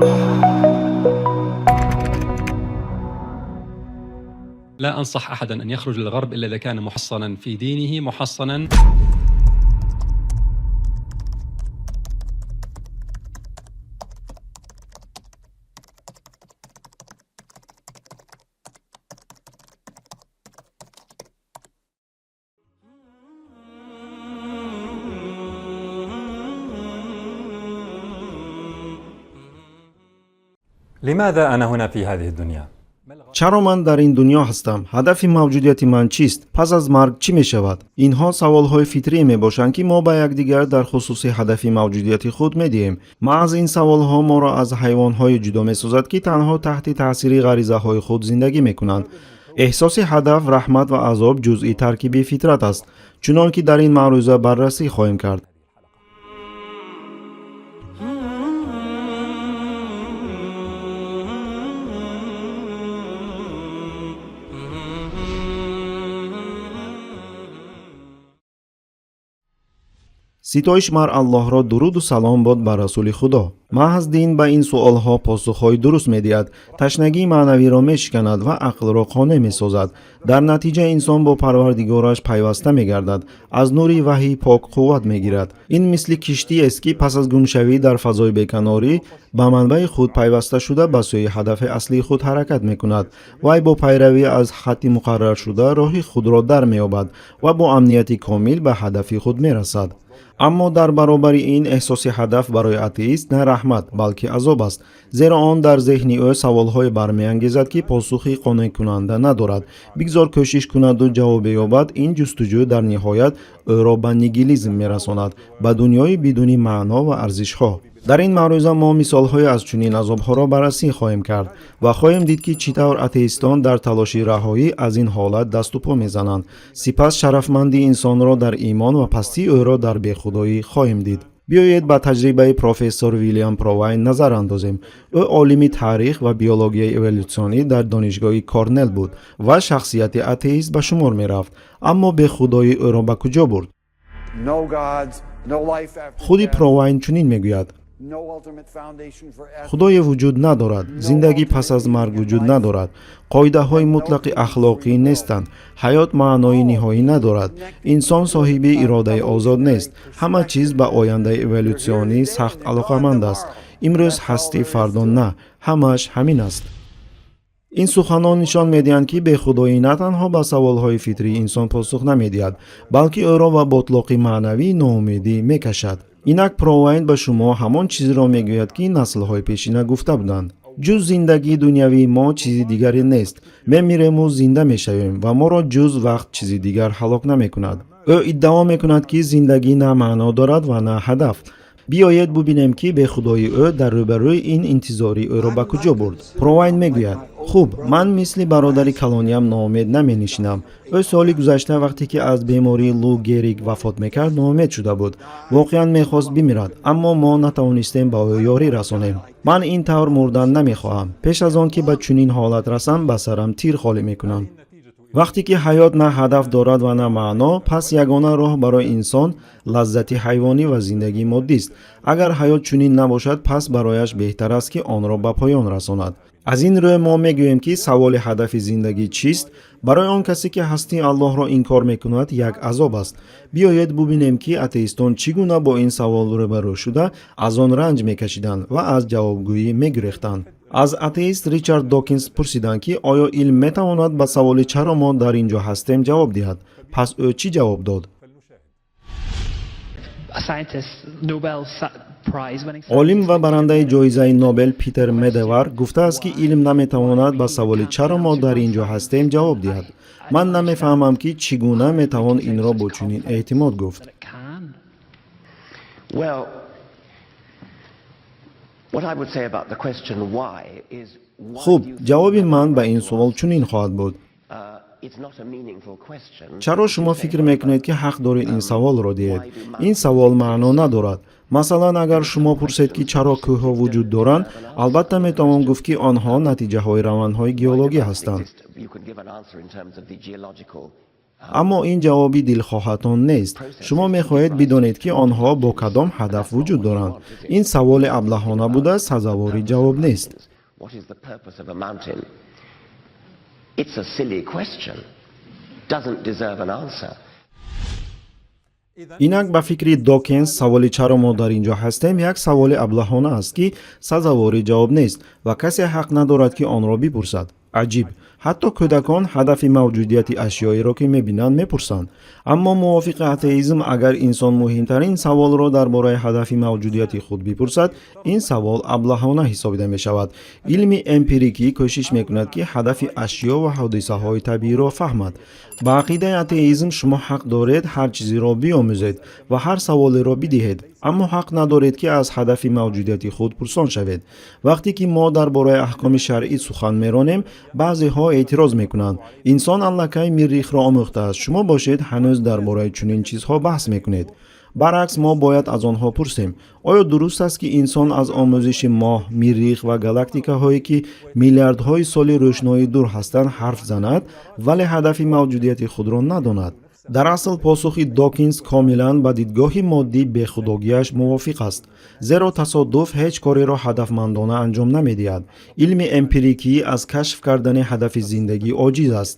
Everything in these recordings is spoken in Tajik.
لا أنصح أحدا أن يخرج للغرب إلا إذا كان محصنا في دينه، محصنا. لماذا أنا هنا في هذه الدنيا؟ Чаро ман дар ин дунё ҳастам? Ҳадафи мавҷудияти ман чист? Пас аз марг чӣ мешавад? Инҳо саволҳои фитрие мебошанд, ки мо ба якдигар дар хусуси ҳадафи мавҷудияти худ медиҳем. Маҳз ин саволҳо моро аз ҳайвонҳое ҷудо месозад, ки танҳо таҳти таъсири ғаризаҳои худ зиндагӣ мекунанд. Эҳсоси ҳадаф, раҳмат ва азоб ҷузъи таркиби фитрат аст, чунон ки дар ин маъруза баррасӣ хоҳем кард. Ситоиш мар Аллоҳро, дуруду салом бод бар расули Худо. Маҳз дин ба ин суолҳо посухҳои дуруст медиҳад, ташнагии маънавиро мешиканад ва ақлро қонеъ месозад. Дар натиҷа инсон бо Парвардигораш пайваста мегардад, аз нури ваҳйи пок қувват мегирад. Ин мисли киштиест, ки пас аз гумшавӣ дар фазои беканорӣ ба манбаи худ пайваста шуда, ба сӯи ҳадафи аслии худ ҳаракат мекунад. Вай бо пайравӣ аз хатти муқарраршуда роҳи худро дар меёбад ва бо амнияти комил ба ҳадафи худ мерасад. Аммо дар баробари ин, эҳсоси ҳадаф барои атеист на раҳмат, балки азоб аст, зеро он дар зеҳни ӯ саволҳое бармеангезад, ки посухи қонеъкунанда надорад. Бигзор кӯшиш кунаду ҷавобе ёбад, ин ҷустуҷӯ дар ниҳоят ӯро ба нигилизм мерасонад, ба дунёи бидуни маъно ва арзишҳо. Дар ин маъруза мо мисолҳое аз чунин азобҳоро баррасӣ хоҳем кард ва хоҳем дид, ки чӣ тавр атеистон дар талоши раҳоӣ аз ин ҳолат дасту по мезананд. Сипас шарафмандии инсонро дар имон ва пастии ӯро дар бехудоӣ хоҳем дид. Биёед ба таҷрибаи профессор Вилям Провайн назар андозем. Ӯ олими таърих ва биологияи эволютсионӣ дар Донишгоҳи Корнел буд ва шахсияти атеист ба шумор мерафт. Аммо бехудоӣ ӯро ба куҷо бурд? Худи Провайн чунин мегӯяд: «Худое вуҷуд надорад, зиндагӣ пас аз марг вуҷуд надорад, қоидаҳои мутлақи ахлоқӣ нестанд, ҳаёт маънои ниҳоӣ надорад, инсон соҳиби иродаи озод нест, ҳама чиз ба ояндаи эволютсионӣ сахт алоқаманд аст. Имрӯз ҳастӣ, фардо на, ҳамааш ҳамин аст». Ин суханон нишон медиҳанд, ки бехудоӣ на танҳо ба саволҳои фитрии инсон посух намедиҳад, балки ӯро ба ботлоқи маънавии ноумедӣ мекашад. Инак Провайн ба шумо ҳамон чизеро мегӯяд, ки наслҳои пешина гуфта буданд: ҷуз зиндагии дунявии мо чизи дигаре нест, мемирему зинда мешавем ва моро ҷуз вақт чизи дигар ҳалок намекунад. Ӯ иддао мекунад, ки зиндагӣ на маъно дорад ва на ҳадаф. Биёед бубинем, ки бехудоии ӯ дар рӯбарӯи ин интизорӣ ӯро ба куҷо бурд. Провайн мегӯяд: «Хуб, ман мисли бародари калониям ноумед наменишинам. Ӯ соли гузашта, вақте ки аз бемории Лу Гериг вафот мекард, ноумед шуда буд, воқеан мехост бимирад, аммо мо натавонистем ба ӯ ёрӣ расонем. Ман ин тавр мурдан намехоҳам. Пеш аз он ки ба чунин ҳолат расам, ба сарам тир холӣ мекунам». Вақте ки ҳаёт на ҳадаф дорад ва на маъно, пас ягона роҳ барои инсон лаззати ҳайвонӣ ва зиндагии моддист. Агар ҳаёт чунин набошад, пас барояш беҳтар аст, ки онро ба поён расонад. Аз ин рӯ мо мегӯем, ки саволи ҳадафи зиндагӣ чист, барои он касе, ки ҳастии Аллоҳро инкор мекунад, як азоб аст. Биёед бубинем, ки атеистон чӣ гуна бо ин савол рӯбарӯ шуда, аз он ранҷ мекашиданд ва аз ҷавобгӯӣ мегурехтанд. Аз атеист Ричард Докинс пурсиданд, ки оё илм метавонад ба саволи чаро мо дар ин ҷо ҳастем ҷавоб диҳад. Пас ӯ чӣ ҷавоб дод? Олим ва барандаи ҷоизаи Нобел Питер Медевар гуфтааст, ки илм наметавонад ба саволи чаро мо дар ин ҷо ҳастем ҷавоб диҳад. Ман намефаҳмам, ки чӣ гуна метавон инро бо чунин эътимод гуфт. Well, what I would say about the question why is why Хуб, do you ҷавоби ман ба ин суол чунин хоҳад буд: It's not a meaningful question. Чаро шумо фикр мекунед, ки ҳақ доред ин саволро диҳед? Ин савол маъно надорад. Масалан, агар шумо пурсед, ки чаро кӯҳҳо вуҷуд доранд, албатта метавон гуфт, ки онҳо натиҷаҳои равандҳои геологӣ ҳастанд. You could give an answer in terms of the geological Аммо ин ҷавоби дилхоҳатон нест. Шумо мехоҳед бидонед, ки онҳо бо кадом ҳадаф вуҷуд доранд. Ин саволи аблаҳона буда, сазовори ҷавоб нест. What is the purpose of a mountain? It's a silly question. Doesn't deserve an answer. Инак, ба фикри Докинс, саволи «Чаро мо дар ин ҷо ҳастем?» як саволи аблаҳона аст, ки сазовори ҷавоб нест ва касе ҳақ надорад, ки онро бипурсад. Аҷиб, ҳатто кӯдакон ҳадафи мавҷудияти ашёеро, ки мебинанд, мепурсанд. Аммо мувофиқи атеизм, агар инсон муҳимтарин саволро дар бораи ҳадафи мавҷудияти худ бипурсад, ин савол аблаҳона ҳисобида мешавад. Илми эмпирикӣ кӯшиш мекунад, ки ҳадафи ашё ва ҳодисаҳои табииро фаҳмад. Ба ақидаи атеизм, шумо ҳақ доред ҳар чизеро биомӯзед ва ҳар саволеро бидиҳед, аммо ҳақ надоред, ки аз ҳадафи мавҷудияти худ пурсон шавед. Вақте ки мо дар бораи аҳкоми шаръӣ сухан меронем, баъзеҳо эътироз мекунанд: «Инсон аллакай Миррихро омӯхтааст, шумо бошед, ҳанӯз дар бораи чунин чизҳо баҳс мекунед». Баръакс, мо бояд аз онҳо пурсем: оё дуруст аст, ки инсон аз омӯзиши Моҳ, Миррих ва галактикаҳое, ки миллиардҳои соли рӯшноӣ дур ҳастанд, ҳарф занад, вале ҳадафи мавҷудияти худро надонад? Дар асл, посухи Докинс комилан ба дидгоҳи моддӣ бехудогиаш мувофиқ аст, зеро тасодуф ҳеҷ кореро ҳадафмандона анҷом намедиҳад. Илми эмпирикӣ аз кашф кардани ҳадафи зиндагӣ оҷиз аст.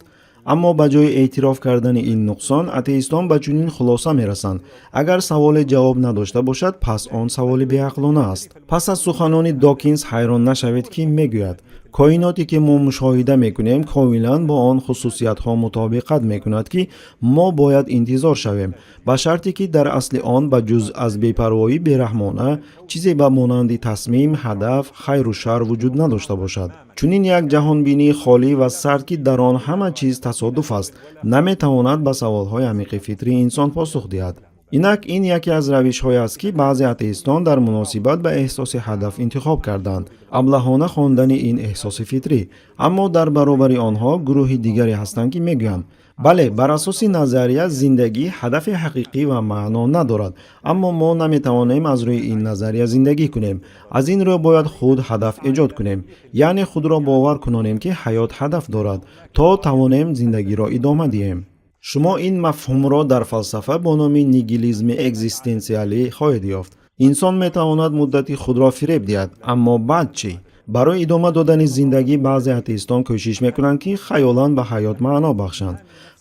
Аммо ба ҷои эътироф кардани ин нуқсон, атеистон ба чунин хулоса мерасанд: агар саволе ҷавоб надошта бошад, пас он саволи беақлона аст. Пас аз суханони Докинс ҳайрон нашавед, ки мегӯяд: коиноте, ки мо мушоҳида мекунем, комилан бо он хусусиятҳо мутобиқат мекунад, ки мо бояд интизор шавем, ба шарте ки дар асли он ба ҷуз аз бепарвоӣ бераҳмона чизе ба монанди тасмим, ҳадаф, хайру шар вуҷуд надошта бошад. Чунин як ҷаҳонбинии холӣ ва сард, ки дар он ҳама чиз тасодуф аст, наметавонад ба саволҳои амиқи фитрии инсон посух диҳад. Инак, ин яке аз равишҳое аст, ки баъзе атеистон дар муносибат ба эҳсоси ҳадаф интихоб карданд: аблаҳона хондани ин эҳсоси фитрӣ. Аммо дар баробари онҳо гурӯҳи дигаре ҳастанд, ки мегӯянд: бале, бар асоси назария зиндагӣ ҳадафи ҳақиқӣ ва маъно надорад, аммо мо наметавонем аз рӯи ин назария зиндагӣ кунем. Аз ин рӯ бояд худ ҳадаф эҷод кунем, яъне худро бовар кунонем, ки ҳаёт ҳадаф дорад, то тавонем зиндагиро идома диҳем. Шумо ин мафҳумро дар фалсафа бо номи нигилизми экзистенсиалӣ хоҳед ёфт. Инсон метавонад муддати худро фиреб диҳад, аммо баъд чӣ? Барои идома додани зиндагӣ баъзе атеистон кӯшиш мекунанд, ки хаёлан ба ҳаёт маъно бахшанд,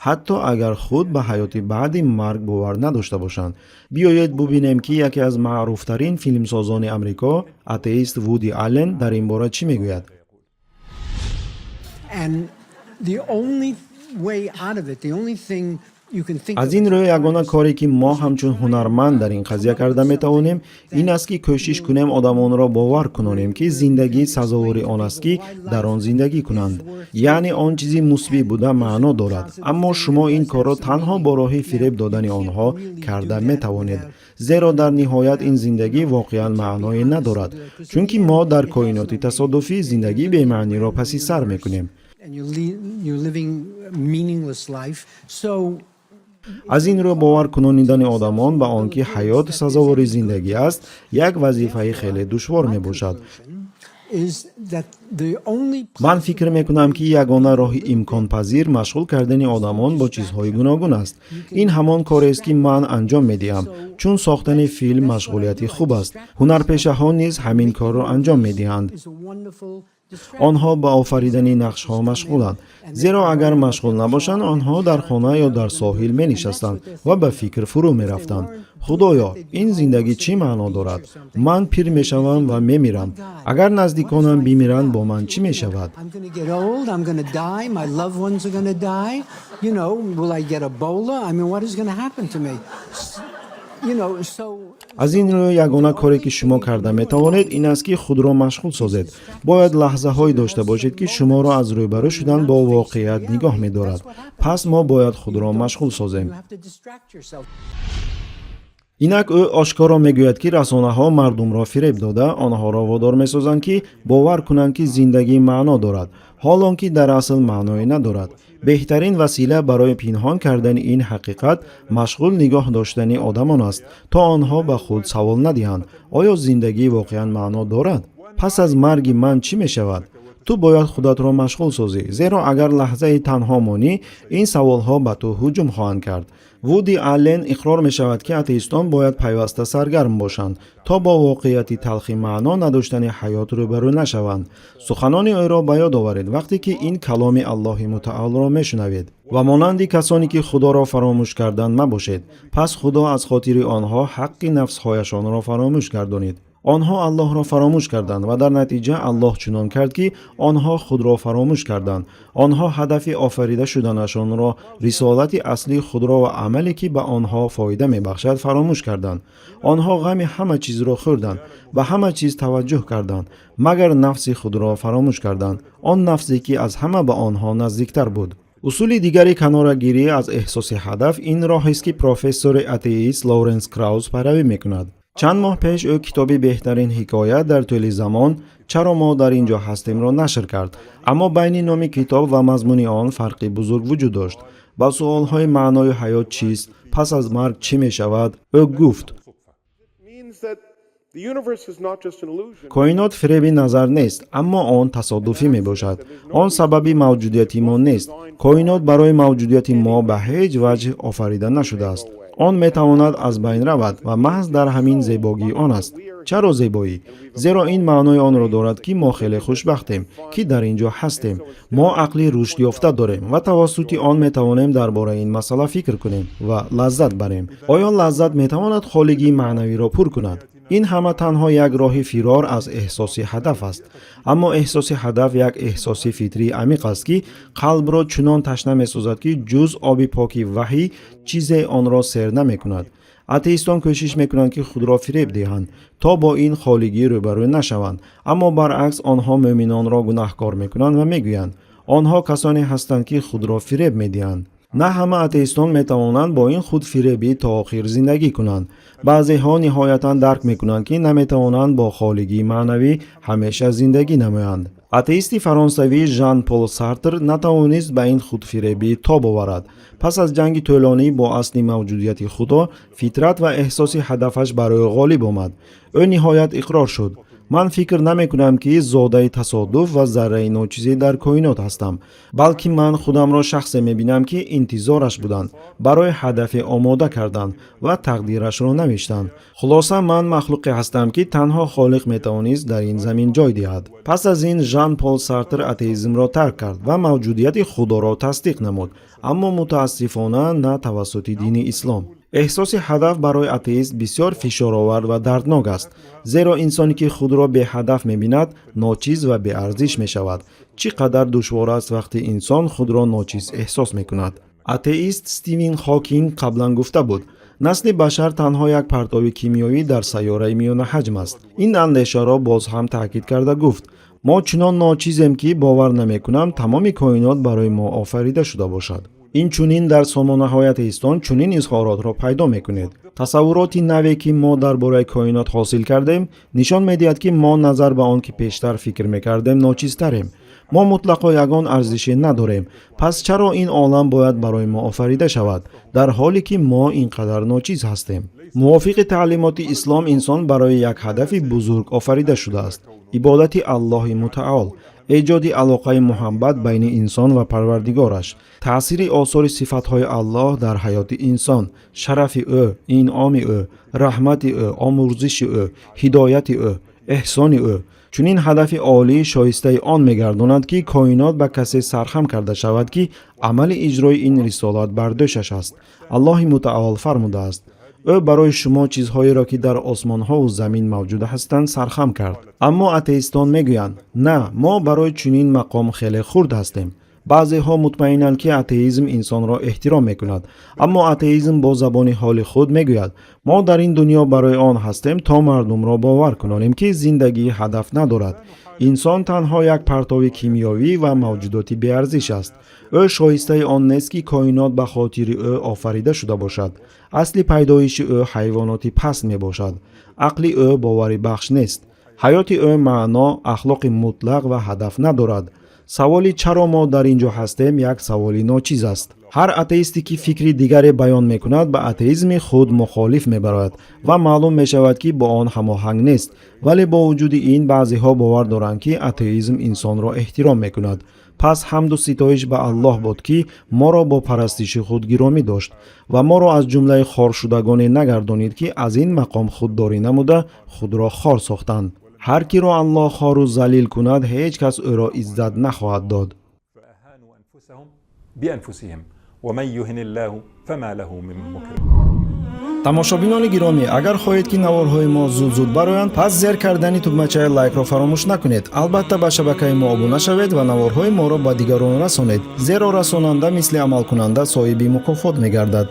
ҳатто агар худ ба ҳаёти баъди марг бовар надошта бошанд. Биёед бубинем, ки яке аз маъруфтарин филмсозони Амрико, атеист Вуди Аллен, дар ин бора чӣ мегӯяд. And the only way out of it, the only thing you can think Аз of ин as рӯ an ягона artist коре, ки мо ҳамчун ҳунарманд дар ин қазия карда метавонем, ин аст, ки кӯшиш кунем одамонро бовар кунонем, ки зиндагӣ сазовори он аст, ки дар он зиндагӣ кунанд, яъне он чизи мусбӣ буда маъно дорад. Аммо шумо ин корро танҳо бо роҳи фиреб додани онҳо карда метавонед, зеро дар ниҳоят ин зиндагӣ воқеан маъное надорад, чунки мо дар коиноти тасодуфӣ зиндагии бемаъниро паси сар мекунем. And you're living a meaningless life. So Аз ин рӯ бовар кунонидани одамон ба он, ки ҳаёт сазовори зиндагӣ аст, як вазифаи хеле душвор мебошад. is that the only Ман фикр мекунам, ки ягона роҳи имконпазир машғул кардани одамон бо чизҳои гуногун аст. Ин ҳамон корест, ки ман анҷом медиҳам, чун сохтани филм машғулияти хуб аст. Ҳунарпешаҳо низ ҳамин корро анҷом медиҳанд. is a wonderful Онҳо ба офаридани нақшҳо машғуланд, зеро агар машғул набошанд, онҳо дар хона ё дар соҳил менишастанд ва ба фикр фурӯ мерафтанд: «Худоё, ин зиндагӣ чӣ маъно дорад? Ман пир мешавам ва мемирам. Агар наздиконам бимиранд, бо ман чӣ мешавад?» I'm going to get old, I'm going to die, my loved ones are going to die. Will I get Ebola? I mean, what is going to happen to me? So Аз ин рӯ ягона коре, ки шумо карда метавонед, ин аст, ки худро машғул созед. Бояд лаҳзаҳое дошта бошед, ки шуморо аз рӯбарӯ шудан бо воқеият нигоҳ медорад. Пас мо бояд худро машғул созем. You have to distract yourself. Инак, ӯ ошкоро мегӯяд, ки расонаҳо мардумро фиреб дода, онҳоро водор месозанд, ки бовар кунанд, ки зиндагӣ маъно дорад, ҳол он ки дар асл маъное надорад. Беҳтарин васила барои пинҳон кардани ин ҳақиқат машғул нигоҳ доштани одамон аст, то онҳо ба худ савол надиҳанд: оё зиндагӣ воқеан маъно дорад? Пас аз марги ман чӣ мешавад? Ту бояд худатро машғул созӣ, зеро агар лаҳзаи танҳо монӣ, ин саволҳо ба ту ҳуҷум хоҳанд кард. Вуди Аллен иқрор мешавад, ки атеистон бояд пайваста саргарм бошанд, то бо воқеияти талхи маъно надоштани ҳаёт рӯбарӯ нашаванд. Суханони ӯро ба ёд оваред, вақте ки ин каломи Аллоҳи мутаолро мешунавед: «Ва монанди касоне, ки Худоро фаромӯш карданд, мабошед. Пас Худо аз хотири онҳо ҳаққи нафсҳояшонро фаромӯш гардонид». Онҳо Аллоҳро фаромӯш карданд ва дар натиҷа Аллоҳ чунон кард, ки онҳо худро фаромӯш карданд. Онҳо ҳадафи офарида шуданашонро, рисолати аслии худро ва амале, ки ба онҳо фоида мебахшад, фаромӯш карданд. Онҳо ғами ҳама чизро хӯрданд, ба ҳама чиз таваҷҷӯҳ карданд, магар нафси худро фаромӯш карданд, он нафсе, ки аз ҳама ба онҳо наздиктар буд. Усули дигари канорагирӣ аз эҳсоси ҳадаф ин роҳест, ки профессори атеист Лоуренс Краус пайравӣ мекунад. Чанд моҳ пеш ӯ китоби «Беҳтарин ҳикоя дар тӯли замон: чаро мо дар ин ҷо ҳастем»-ро нашр кард. Аммо байни номи китоб ва мазмуни он фарқи бузург вуҷуд дошт. Ба суолҳои маънои ҳаёт чист, пас аз марг чӣ мешавад, ӯ гуфт: means that the universe is not just an illusion. Коинот фиреби назар нест, аммо он тасодуфӣ мебошад. Он сабаби мавҷудияти мо нест. Коинот барои мавҷудияти мо ба ҳеҷ ваҷҳ офарида нашудааст. Он метавонад аз байн равад ва маҳз дар ҳамин зебогии он аст. Чаро зебоӣ? Зеро ин маънои онро дорад, ки мо хеле хушбахтем, ки дар ин ҷо ҳастем. Мо ақли рушдёфта дорем ва тавассути он метавонем дар бораи ин масъала фикр кунем ва лаззат барем. Оё лаззат метавонад холигии маънавиро пур кунад? Ин ҳама танҳо як роҳи фирор аз эҳсоси ҳадаф аст. Аммо эҳсоси ҳадаф як эҳсоси фитрии амиқ аст, ки қалбро чунон ташна месозад, ки ҷуз оби поки ваҳй чизе онро сер намекунад. Атеистон кӯшиш мекунанд, ки худро фиреб диҳанд, то бо ин холигӣ рӯбарӯ нашаванд, аммо баръакс онҳо мӯъминонро гунаҳкор мекунанд ва мегӯянд, онҳо касоне ҳастанд, ки худро фиреб медиҳанд. На ҳама атеистон метавонанд бо ин худфиребӣ то охир зиндагӣ кунанд. Баъзеҳо ниҳоятан дарк мекунанд, ки наметавонанд бо холигии маънавӣ ҳамеша зиндагӣ намоянд. Атеисти фаронсавӣ Жан Пол Сартр натавонист ба ин худфиребӣ тоб оварад. Пас аз ҷанги тӯлонӣ бо асли мавҷудияти Худо, фитрат ва эҳсоси ҳадафаш барои ғолиб омад. Ӯ ниҳоят иқрор шуд: «Ман фикр намекунам, ки зодаи тасодуф ва зарраи ночизе дар коинот ҳастам, балки ман худамро шахсе мебинам, ки интизораш буданд, барои ҳадафе омода карданд ва тақдирашро навиштанд. Хулоса, ман махлуқе ҳастам, ки танҳо Холиқ метавонист дар ин замин ҷой диҳад». Пас аз ин Жан Пол Сартр атеизмро тарк кард ва мавҷудияти Худоро тасдиқ намуд, аммо мутаассифона на тавассути дини ислом. Эҳсоси ҳадаф барои атеист бисёр фишоровар ва дарднок аст, зеро инсоне, ки худро беҳадаф мебинад, ночиз ва беарзиш мешавад. Чӣ қадар душвор аст, вақте инсон худро ночиз эҳсос мекунад. Атеист Стивен Хокинг қаблан гуфта буд: «Насли башар танҳо як партови кимиёвӣ дар сайёраи миёнаҳаҷм аст». Ин андешаро боз ҳам таъкид карда гуфт: «Мо чунон ночизем, ки бовар намекунам тамоми коинот барои мо офарида шуда бошад». Инчунин дар сомонаҳои атеистон чунин изҳоротро пайдо мекунед: «Тасаввуроти наве, ки мо дар бораи коинот ҳосил кардем, нишон медиҳад, ки мо назар ба он ки пештар фикр мекардем, ночизтарем. Мо мутлақо ягон арзише надорем. Пас чаро ин олам бояд барои мо офарида шавад, дар ҳоле ки мо ин қадар ночиз ҳастем?» Мувофиқи таълимоти ислом, инсон барои як ҳадафи бузург офарида шудааст: ибодати Аллоҳи мутаол, эҷоди алоқаи муҳаббат байни инсон ва Парвардигораш, таъсири осори сифатҳои Аллоҳ дар ҳаёти инсон, шарафи ӯ, инъоми ӯ, раҳмати ӯ, омӯрзиши ӯ, ҳидояти ӯ, эҳсони ӯ. Чунин ҳадафи олӣ шоистаи он мегардонад, ки коинот ба касе сархам карда шавад, ки амали иҷрои ин рисолат бар дӯшаш аст. Аллоҳи мутаол фармудааст: «Ӯ барои шумо чизҳоеро, ки дар осмонҳову замин мавҷуд ҳастанд, сархам кард». Аммо атеистон мегӯянд: «На, мо барои чунин мақом хеле хурд ҳастем». Баъзеҳо мутмаинанд, ки атеизм инсонро эҳтиром мекунад, аммо атеизм бо забони ҳоли худ мегӯяд: «Мо дар ин дунё барои он ҳастем, то мардумро бовар кунонем, ки зиндагӣ ҳадаф надорад, инсон танҳо як партови кимиёвӣ ва мавҷудоти беарзиш аст, ӯ шоистаи он нест, ки коинот ба хотири ӯ офарида шуда бошад, асли пайдоиши ӯ ҳайвоноти паст мебошад, ақли ӯ боварибахш нест, ҳаёти ӯ маъно, ахлоқи мутлақ ва ҳадаф надорад. Саволи чаро мо дар ин ҷо ҳастем як саволи ночиз аст». Ҳар атеисте, ки фикри дигаре баён мекунад, ба атеизми худ мухолиф мебарояд ва маълум мешавад, ки бо он ҳамоҳанг нест. Вале бо вуҷуди ин баъзеҳо бовар доранд, ки атеизм инсонро эҳтиром мекунад. Пас ҳамду ситоиш ба Аллоҳ буд, ки моро бо парастиши худ гиромӣ дошт ва моро аз ҷумлаи хоршудагоне нагардонид, ки аз ин мақом худдорӣ намуда, худро хор сохтанд. Ҳар киро Аллоҳ хору залил кунад, ҳеҷ кас ӯро иззат нахоҳад дод. فأهانوا أنفسهم بأنفسهم ومن يهن الله فما له من مكرم. Тамошобинони гиромӣ, агар хоҳед, ки наворҳои мо зуд-зуд бароянд, пас зер кардани тугмачаи лайкро фаромӯш накунед. Албатта, ба шабакаи мо обуна шавед ва наворҳои моро ба дигарон расонед, зеро расонанда мисли амалкунанда соҳиби мукофот мегардад.